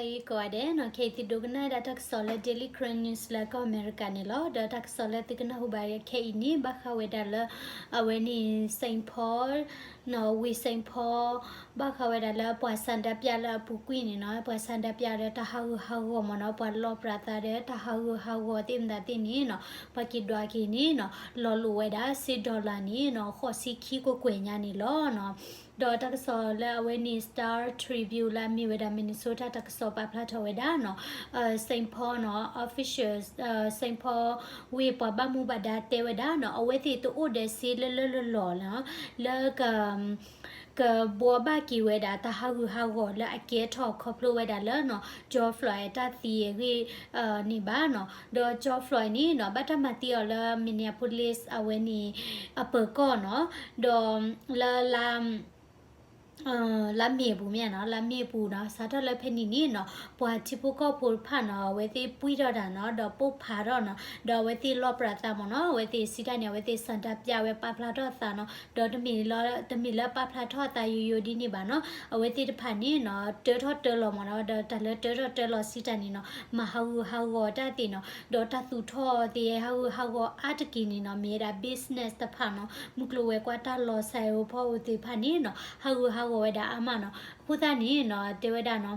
အံၤကိးဂၤဒဲးနီၤ, ခဲအံၤသုဒိကနၣ်ဝဲဒၣ်တၢ်ကစီၣ်လၢ Daily Karen News လၢကီၢ်အမဲရကၤန့ၣ်လီၤ. ဒီးတၢ်ကစီၣ်လၢသုကနၢ်ဟူဘၣ်ခဲအံၤန့ၣ် ဘၣ်ဃးဝဲဒၣ်လၢ အဝဲန့ၣ် Saint Paul နီၤ, ဝ့ၢ် Saint Paul ဘၣ်ဃးဝဲဒၣ်လၢပှၤဆန္ဒပြလၢအပူၤကွံာ်န့ၣ်နီၤ, ပှၤဆန္ဒပြဒီးတၢ်ဟးဂူာ်ဟးဂီၤမ့ၢ်နီၤ, ပှၤလီၢ်ပြးသးဒီးတၢ်ဟးဂူာ်ဟးဂီၤသ့ၣ်မတၤသ့ၣ်န့ၣ်နီၤ, ပှၤက့ၤဒွးက့ၤန့ၣ်နီၤ, လီၤလိာ်ဝဲဒၣ်စ့ dollar န့ၣ်နီၤ, ဃိးဆံခံကကွဲၢ်ညါန့ၣ်လီၤနီၤ. ဒီးတၢ်ကစီၣ်လၢအဝဲန့ၣ် Star Tribune လၢအမ့ၢ်ဝဲဒၣ် Minnesota တၢ်ကစီၣ်ပာ်ဖျါထီၣ်ဝဲဒၣ်နီၤ, Saint Paul နီၤ, officials Saint Paul ဝ့ၢ်ပှၤဘၣ်မူဘၣ်ဒါတဲဝဲဒၣ်နီၤ, အဝဲသ့ၣ်တအိၣ်ဒီးစ့လၢလၢလီၢ်လီၢ်နီၤ, လၢ ကဘှီဘၣ်က့ၤဝဲဒၣ်တၢ်ဟးဂူာ်ဟးဂီၤလၢအကဲထီၣ်ခီဖျိဝဲဒၣ်လၢနီၤ, George Floyd တၢ်သံအဂ့ၢ်န့ၣ်ဘၣ်နီၤ. ဒီး George Floyd န့ၣ်နီၤ, ဘၣ်တၢ်မၤသံအီၤလၢ Minneapolis အဝဲန့ၣ် အပၢၤကီၢ်နီၤ, ဒီးလၢ လါမ့ၤအပူၤမ့ၢ်နီၤ, လါမ့ၤအပူၤနီၤ, စးထီၣ်လၢဖဲန့ၣ်န့ၣ်နီၤ, ပှၤထံဖိကီၢ်ဖိတဖၣ်နီၤ, အဝဲသ့ၣ်ပှံၢ်ထီၣ်တၢ်နီၤ, ဒီးပိၢ်ဖးထီၣ်နီၤ, ဒီးအဝဲသ့ၣ်လီၢ်ပြးသးမ့ၢ်နီၤ, အဝဲသ့ၣ်စံးတၢ်န့ၣ် အဝဲသ့ၣ်ဆန္ဒပြဝဲပာ်ဖျါထီၣ်သးနီၤ, ဒီးတမ့ၢ်လၢ တမ့ၢ်လၢပာ်ဖျါထီၣ်သးယိယိဒ်န့ၣ်ဘၣ်နီၤ, အဝဲသ့ၣ်တဖၣ်န့ၣ်နီၤ, တၢထီၣ်တၢလီၤမ့ၢ်နီၤ, ဒီးတၢ်လၢတၢထီၣ်တၢလီၤစံးတၢ်န့ၣ်နီၤ, မၤဟးဂူာ်ဟးဂီၤတၢ်သ့ၣ်နီၤ, ဒီးတၢ်သူၣ်ထီၣ်သ့ၣ်ဟးဂူာ်ဟးဂီၤအါတက့ၢ်န့ၣ်နီၤ, မ့ၢ်ဝဲဒၣ် business တဖၣ်နီၤ, မုၢ်ကျိၤဝဲၤကွာ်တၢ်လီၤ စဲးဖိသ့ၣ်တဖၣ်န့ၣ်နီၤ, ဟးဂူာ်ဟးဂီၤဝဲဒၣ်အါမးနီၤ. အဃိသတးန့ၣ်နီၤ, တဲဝဲဒၣ်နီၤ,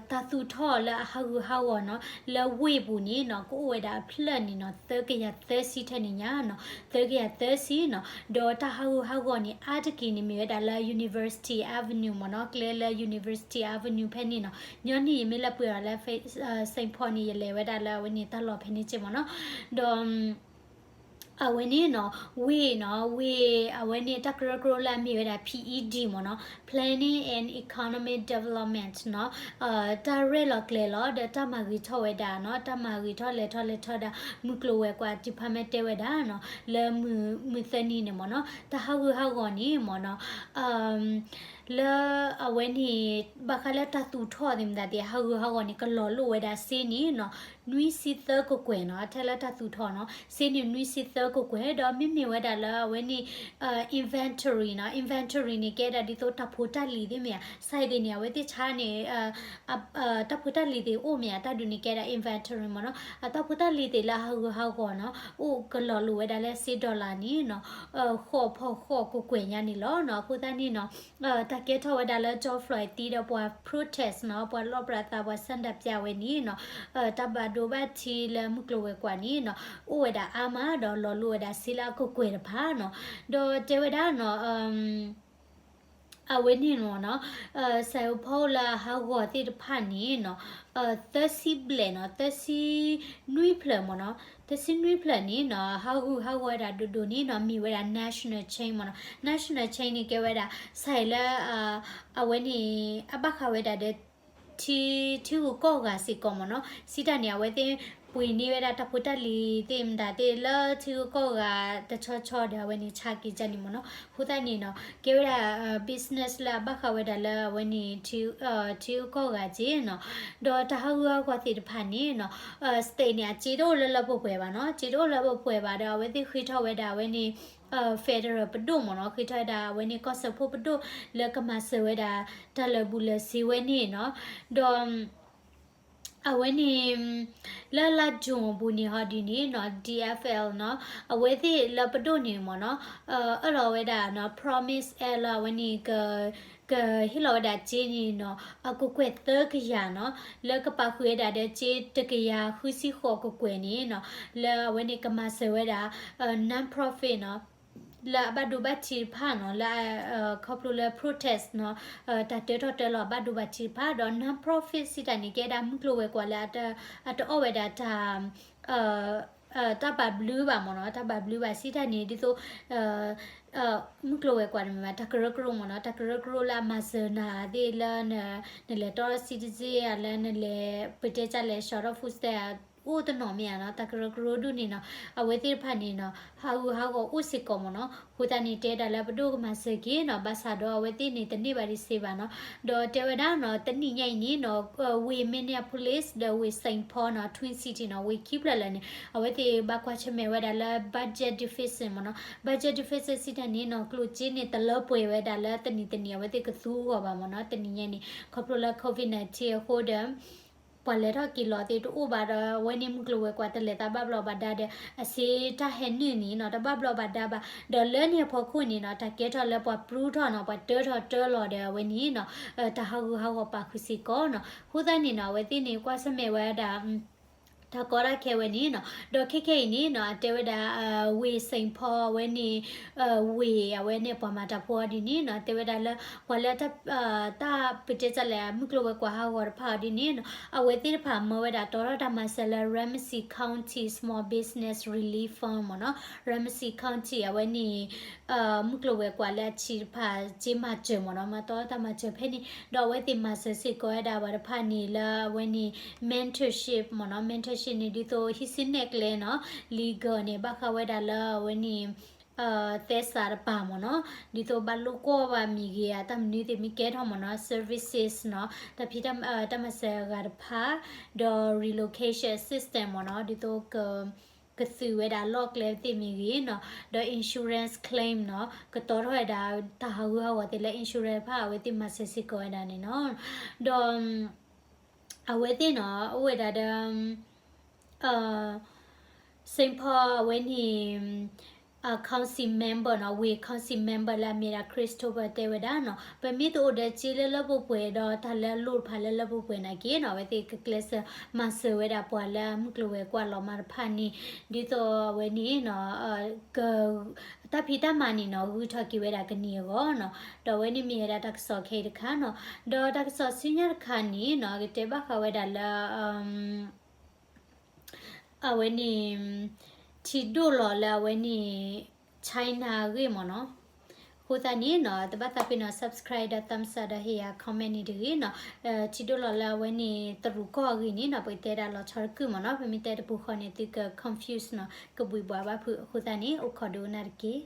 တၢ်သူၣ်ထီၣ်လၢအဟးဂူာ်ဟးဂီၤနီၤ, လၢဝ့ၢ်ပူၤန့ၣ်နီၤ, ကအိၣ်ဝဲဒၣ်အဖျၢၣ်န့ၣ်နီၤ, သၢကယၤသၢဆံထဲန့ၣ်ညါနီၤ, သၢကယၤသၢဆံနီၤ, ဒီးတၢ်ဟးဂူာ်ဟးဂီၤန့ၣ် အါတက့ၢ်န့ၣ် မ့ၢ်ဝဲဒၣ်လၢ University Avenue မ့ၢ်နီၤ, ကျဲလၢ University Avenue ဖဲန့ၣ်နီၤ, ညီနုၢ်ယမ့ၢ်လဲၤပှ့ၤအီၤလၢ Saint Paul န့ၣ် ယလဲၤဝဲဒၣ်လၢအဝဲန့ၣ်တၢ်လီၢ်ဖဲန့ၣ်က့မ့ၢ်နီၤ, ဒီး အဝဲန့ၣ်နီၤ, ဝ့ၢ်နီၤ, ဝ့ၢ်အဝဲန့ၣ်တၢ်ကရၢကရိလၢအမ့ၢ်ဝဲဒၣ် P E D မ့ၢ်နီၤ, Planning and Economic Development နီၤ, တၢ်ရဲၣ်လီၤကျဲၤလီၤ ဒီးတၢ်မၤဂ့ၤထီၣ်ဝဲဒၣ်နီၤ, တၢ်မၤဂ့ၤထီၣ်လဲၤထီၣ်လဲၤထီၣ်ဒၣ် မုၢ်ကျိၤဝဲၤကွာ် department တဲဝဲဒၣ်နီၤ, လၢမုၢ်သၢနံၤန့ၣ်မ့ၢ်နီၤ, တၢ်ဟးဂူာ်ဟးဂီၤန့ၣ်မ့ၢ်နီၤ, လၢအဝဲန့ၣ် ဘၣ်ဃးလၢတၢ်သူၣ်ထီၣ်သ့ၣ်မတၤသ့ၣ် ဟးဂူာ်ဟးဂီၤန့ၣ် ကလီၤလိာ်ဝဲဒၣ်စ့န့ၣ်နီၤ, နွံဆံသၢကကွဲၢ်နီၤ, ထဲလၢတၢ်သူၣ်ထီၣ်နီၤ, စ့န့ၣ်နွံဆံသၢကကွဲၢ် ဒီးမ့မ့ၢ်ဝဲဒၣ်လၢအဝဲန့ၣ် inventory နီၤ, inventory န့ၣ် ကဲဒၣ်ဒ်သိးတၢ်ဖိတၢ်လံၤသ့ၣ်မ့ၢ်ဧါ, စဲးသ့ၣ်န့ၣ် အဝဲသ့ၣ်ဆါန့ၣ် တၢ်ဖိတၢ်လံၤသ့ၣ်အိၣ်မ့ၢ်ဧါ, တၢ်ဒုးန့ၣ်ကဲဒၣ် inventory မ့ၢ်နီၤ, အတၢ်ဖိတၢ်လံၤသ့ၣ်လၢအဟးဂူာ်ဟးဂီၤနီၤ, အိၣ်ကလီၤလိာ်ဝဲဒၣ်လၢစ့ dollar န့ၣ်နီၤ, ဃိးဖီၣ်ဃိးကကွဲၢ်ညါန့ၣ်လီၤနီၤ. အဃိသတးန့ၣ်နီၤ, တၢ်ကဲထီၣ်ဝဲဒၣ်လၢ George Floyd သံဒီးပှၤ protest နီၤ, ပှၤလီၢ်ပြးသး ပှၤဆန္ဒပြဝဲန့ၣ်နီၤ, တၢ်ဘၣ်ဒိဘၣ်ထံးလၢမုၢ်ကျိၤဝဲၤကွာ်န့ၣ်နီၤ, အိၣ်ဝဲဒၣ်အါမးဒီးလီၤလိာ်ဝဲဒၣ်စ့လၢအကကွဲၢ်တဖၣ်နီၤ, ဒီးတဲဝဲဒၣ်နီၤ အဝဲန့ၣ်နီၤ, စဲးဖိလၢအဟးဂီၤသ့ၣ်တဖၣ်န့ၣ်နီၤ, သၢဆံဘျဲၣ်နီၤ, သၢဆံနွံဖျၢၣ်မ့ၢ်နီၤ, သၢဆံနွံဖျၢၣ်န့ၣ်နီၤ, ဟးဂူာ်ဟးဂီၤဝဲဒၣ်ဒိၣ်ဒိၣ်န့ၣ်နီၤ, မ့ၢ်ဝဲဒၣ် national chain မ့ၢ်နီၤ, national chain န့ၣ်ကဲဝဲဒၣ် စဲးလၢ အဝဲန့ၣ် အဘၣ်ဃးဝဲဒၣ်ဒီး ထံ ထံဂုၤကီၢ်ဂၤစ့ၢ်ကီးမ့ၢ်နီၤ, စံးတၢ်န့ၣ် အဝဲသ့ၣ်ပှ့ၤန့ၢ်ဝဲဒၣ်တၢ်ဖိတၢ်လံၤသ့ၣ်မတၤသ့ၣ်လၢထံဂုၤကီၢ်ဂၤတဆီဆီဒီး အဝဲန့ၣ်ဆါက့ၤကန့ၣ်မ့ၢ်နီၤ, အဃိသတးန့ၣ်နီၤ, ကဲဝဲဒၣ် business လၢအဘၣ်ဃးဝဲဒၣ်လၢအဝဲန့ၣ် ထံဂုၤကီၢ်ဂၤက့နီၤ, ဒီးတၢ်ဟးဂူာ်ဟးဂီၤသ့ၣ်တဖၣ်န့ၣ်နီၤ, state န့ၣ် အစ့တအိၣ်လၢလၢပှဲၤပှဲၤဘၣ်နီၤ, စ့တအိၣ်လၢပှဲၤပှဲၤဘၣ်ဒီး အဝဲသ့ၣ်ဃ့ထီၣ်ဝဲဒၣ်အဝဲန့ၣ် federal ပဒိၣ်မ့ၢ်နီၤ, ဃ့ထီၣ်ဝဲဒၣ်အဝဲန့ၣ်ကီၢ်စၢဖှိၣ်ပဒိၣ်လၢကမၤစၢၤဝဲဒၣ် တၢ်လၢာ်ဘူၣ်လၢာ်စ့ဝဲန့ၣ်နီၤ, ဒီး အဝဲန့ၣ် လၢလါ June အပူၤန့ၣ်ဟီဒ်န့ၣ်နီၤ, D F L နီၤ, အဝဲသ့ၣ်လၢပဒိၣ်န့ၣ်မ့ၢ်နီၤ, အၢၣ်လီၤဝဲဒၣ်နီၤ Promise Air လၢအဝဲန့ၣ် ကဟ့ၣ်လီၤဝဲဒၣ်စ့န့ၣ်နီၤ, အကကွဲၢ်သၢကယၤနီၤ, လၢကပာ်ဃုာ်ဝဲဒၣ်ဒီးစ့တကယၤဃုဆံဃိးကကွဲၢ်န့ၣ်နီၤ, လၢအဝဲန့ၣ်ကမၤစၢၤဝဲဒၣ် non-profit နီၤ လၢအဘၣ်ဒိဘၣ်ထံးတဖၣ်နီၤ, လၢခီဖျိလၢ protest နီၤ, တၢ်တၢထီၣ်တၢလီၤအဘၣ်ဒိဘၣ်ထံးတဖၣ်, ဒီး non-profit စံးတၢ်န့ၣ် ကဲဒၣ်မုၢ်ကျိၤဝဲၤကွာ်လၢ အတအီၣ်ဝဲဒၣ်တၢ် တၢ်ဘၣ်ဘျုးဘၣ်မ့ၢ်နီၤ, တၢ်ဘၣ်ဘျုးဘၣ်စံးတၢ်န့ၣ် ဒ်သိး မုၢ်ကျိၤဝဲၤကွာ်န့ၣ်မ့ၢ် တၢ်ကရၢကရိမ့ၢ်နီၤ, တၢ်ကရၢကရိလၢအမၤစၢၤနၤသ့ၣ်လၢ နလဲၤတီ citizen ဧါ, လၢနလဲၤ ပတဲတၢ်လဲၤ short of food stamp ဧါ အိၣ်တနီၤမ့ၢ်ဧါနီၤ, တၢ်ကရၢကရိဒိၣ်န့ၣ်နီၤ, အဝဲသ့ၣ်တဖၣ်န့ၣ်နီၤ ဟးဂူာ်ဟးဂီၤအိၣ်စ့ၢ်ကီးမ့ၢ်နီၤ. အဃိသတးန့ၣ် တဲဒၣ်လၢပဒိၣ်ကမၤစၢၤက့ၤနီၤ, ဘၣ်ဆၣ်ဒီးအဝဲသ့ၣ်န့ၣ် တန့ၢ်ဘၣ်ဒံးစ့ဘၣ်နီၤ. ဒီးတဲဝဲဒၣ်နီၤ တနံၤညါအံၤန့ၣ်နီၤ ဝ့ၢ် Minneapolis ဒီးဝ့ၢ် Saint Paul နီၤ, Twin City နီၤ, ဝ့ၢ်ခံဖျၢၣ်လၢာ်န့ၣ် အဝဲသ့ၣ်ဘၣ်ကွၢ်ဆၢၣ်မဲာ်ဝဲဒၣ်လၢ budget deficit မ့ၢ်နီၤ. Budget deficit စံးတၢ်န့ၣ်နီၤ ကျိၣ်စ့န့ၣ် တလၢပှဲၤဝဲဒၣ်လၢတနံၤတနံၤ အဝဲသ့ၣ်ကသူအဂီၢ်ဘၣ်မ့ၢ်နီၤ. တနံၤညါန့ၣ် ခီဖျိလၢ COVID nineteen အဃိဒီး ပှၤလဲၤထီၣ်က့ၤလီၤသ့ၣ်တအိၣ်ဘၣ်ဒီး အဝဲန့ၣ်မုၢ်ကျိၤဝဲၤကွာ်တလဲၤသးဘၣ်ဘျီးဘၣ်ဒါဒီး အစ့တၢ်ဟဲနုာ်န့ၣ်နီၤ တဘၣ်ဘျီးဘၣ်ဒါဘၣ်. ဒီးလၢန့ၣ်အဖီခိၣ်န့ၣ်နီၤ တၢ်ကဲထီၣ်လၢပှၤပြူထီၣ်နီၤ ပှၤတၢထီၣ်တၢလီၤဒီးအဝဲန့ၣ်နီၤ တၢ်ဟးဂူာ်ဟးဂီၤပာ်ဃုာ်စ့ၢ်ကီးနီၤ. အဃိသတးန့ၣ်နီၤ အဝဲသ့ၣ်န့ၣ် ကွၢ်ဆၢၣ်မဲာ်ဝဲဒၣ် တၢ်ကီတၢ်ခဲဝဲန့ၣ်နီၤ. ဒီးခဲခဲအံၤန့ၣ်နီၤ အတဲဝဲဒၣ် ဝ့ၢ် Saint Paul အဝဲန့ၣ် ဝ့ၢ်အဝဲန့ၣ် ပှၤမၤတၢ်ဖိအီၤဒ်န့ၣ်နီၤ တဲဝဲဒၣ်လၢ ပှၤလၢ တၢ်ပတဲတၢ်လဲၣ် မုၢ်ကျိၤဝဲၤကွာ်ဟးဂီၤတဖၣ်အီၤဒ်န့ၣ်နီၤ အဝဲသ့ၣ်တဖၣ်မၢဝဲဒၣ် တီထီၣ်တၢ်မၤစၢၤလၢ Ramsey County Small Business Relief Fund မ့ၢ်နီၤ. Ramsey County အဝဲန့ၣ် မုၢ်ကျိၤဝဲၤကွာ်လၢအဆံးတဖၣ် စ့မၤစၢၤမ့ၢ်နီၤ မၤတီတၢ်မၤစၢၤဖဲန့ၣ် ဒီးအဝဲသ့ၣ်မၤစၢၤစ့ၢ်ကီးဝဲဒၣ်ပှၤတဖၣ်န့ၣ်လၢအဝဲန့ၣ် mentorship မ့ၢ်နီၤ. Mentorship န့ၣ် ဒ်သိးဟံးစုနဲၣ်ကျဲနီၤ legal န့ၣ် ဘၣ်ဃးဝဲဒၣ်လၢအဝဲန့ၣ် သဲစးတပၤမ့ၢ်နီၤ ဒ်သိးဘၣ်လိာ်ကွီၢ်ဘၣ်မ့ၢ်ဂ့ၤ အတၢ်မနုၤသ့ၣ်မ့ၢ်ကဲထီၣ်မ့ၢ်နီၤ services နီၤ တၢ်ဖံးတၢ်မၤစၢၤအဂၤတဖၣ် ဒီး relocation assistance မ့ၢ်နီၤ ဒ်သိး ကသုးဝဲဒၣ်လီၢ်ကျဲသ့ၣ်မ့ၢ်ဂ့ၤနီၤ ဒီး insurance claim နီၤ ကတီထီၣ်ဝဲဒၣ် တၢ်ဟးဂူာ်ဟးဂီၤသ့ၣ်လၢ insurance တဖၣ် အဝဲသ့ၣ်မၤစၢၤစ့ၢ်ကီးဝဲဒၣ်န့ၣ်နီၤ ဒီး အဝဲသ့ၣ်နီၤ အိၣ်ဝဲဒၣ်ဒီး Saint Paul အဝဲန့ၣ် council member နီၤ ဝ့ၢ် council member လၢအမ့ၢ်ဒၣ် Christopher တဲဝဲဒၣ်နီၤ ပမ့ၢ်တအိၣ်ဒီးစ့လၢလၢပှဲၤပှဲၤဒီးတၢ်လၢအလိၣ်တဖၣ်လၢလၢပှဲၤပှဲၤနာ်က့နီၤ အဝဲသ့ၣ်ကကျဲးစၢးမၤစၢၤဝဲဒၣ်ပှၤလၢအမုၢ်ကျိၤဝဲၤကွာ်လီၤမၢ်တဖၣ်န့ၣ် ဒ်သိးအဝဲန့ၣ်နီၤ တၢ်ဖံးတၢ်မၤန့ၣ်နီၤ ဂုၤထီၣ်က့ၤဝဲဒၣ်ကန့ၢ်အဂီၢ်နီၤ ဒီးအဝဲန့ၣ်မ့ၢ်ဝဲဒၣ်တၢ်ကစီၣ်ခဲအံၤတခါနီၤ ဒီးတၢ်ကစီၣ်ဆူညါတခါန့ၣ်နီၤ ကတဲဘၣ်ဃးဝဲဒၣ်လၢ အဝဲန့ၣ် ထံဒိၣ်လီၤလၢအဝဲန့ၣ် China အဂ့ၢ်မ့ၢ်နီၤ အဃိသတးန့ၣ်နီၤ တဘၣ်သးပ့ၤနီၤ subscribe ဒီး thumbs up ဒီးဟ့ၣ်ယၤ comment န့ၣ်တဂ့ၤနီၤ ထံဒိၣ်လီၤလၢအဝဲန့ၣ် တရူးကီၢ်အဂ့ၢ်န့ၣ်နီၤ ပကတဲဒၣ်လီၤဆီတကုၢ်မ့ၢ်နီၤ ပမ့ၢ်တဲတပူၤဃီန့ၣ် သုက confuse နီၤ ကဘှံးဘှီးဘၣ်ဖုး အဃိသတးန့ၣ် အိၣ်ခိးဒိကနၣ်တက့ၢ်.